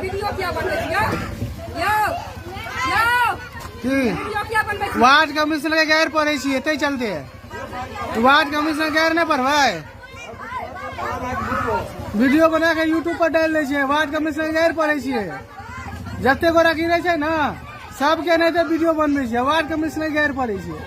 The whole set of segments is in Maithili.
वीडियो किया बनबै छियै यौ यौ की वीडियो किया बनबै छियै? वार्ड कमिश्नर के गैर पढ़ै छियै ताहि चलते। वार्ड कमिश्नर गैर नहि पढ़बै, वीडियो बना के यूट्यूब पर डालि दै छियै। वार्ड कमिश्नर गैर पढ़ै छियै, जते गोरा गिरै छै ने सबके एनाहिते वीडियो बनबै छियै। वार्ड कमिश्नर गैर पढ़ै छियै।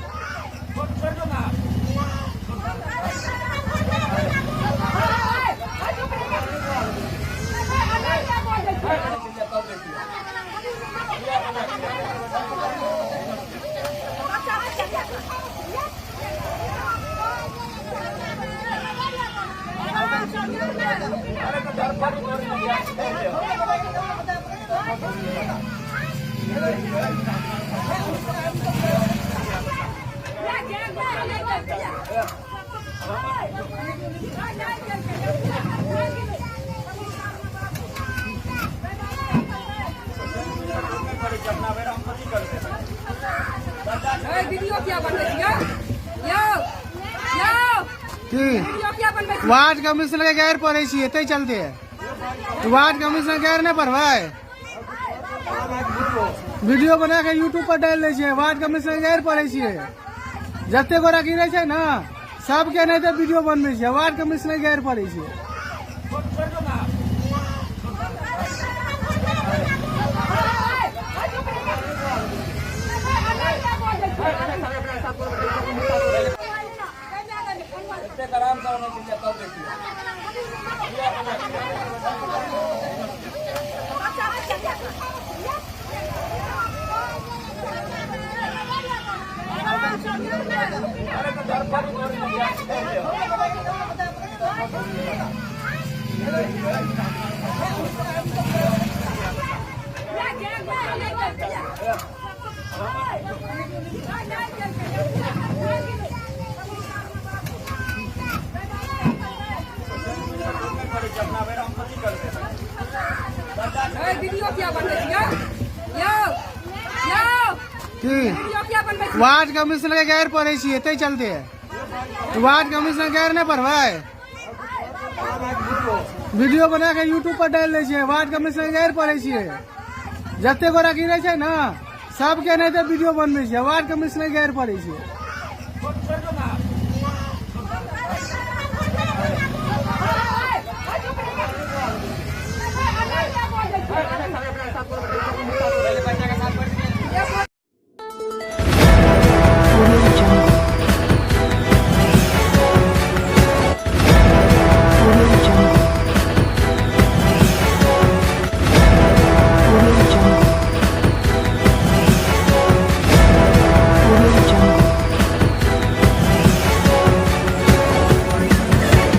वीडियो किया बनबै छियै यौ यौ की वीडियो किया बनबै छियै? वार्ड कमिश्नर के गैर पढ़ै छियै ताहि चलते। वार्ड कमिश्नर गैर नहि पढ़बै, वीडियो बना के यूट्यूब पर डालि दै छियै। वार्ड कमिश्नर गैर पढ़ै छियै, जते गोरा गिरै छै ने सबके एनाहिते वीडियो बनबै छियै। वार्ड कमिश्नर गैर पढ़ै छियै। वीडियो किया बनबै छियै यौ यौ की वीडियो किया बनबै छियै? वार्ड कमिश्नर के गैर पढ़ै छियै ताहि चलते। वार्ड कमिश्नर गैर नहि पढ़बै, वीडियो बना के यूट्यूब पर डालि दै छियै। वार्ड कमिश्नर गैर पढ़ै छियै, जते गोरा गिरै छै ने सबके एनाहिते वीडियो बनबै छियै। वार्ड कमिश्नर गैर पढ़ै छियै।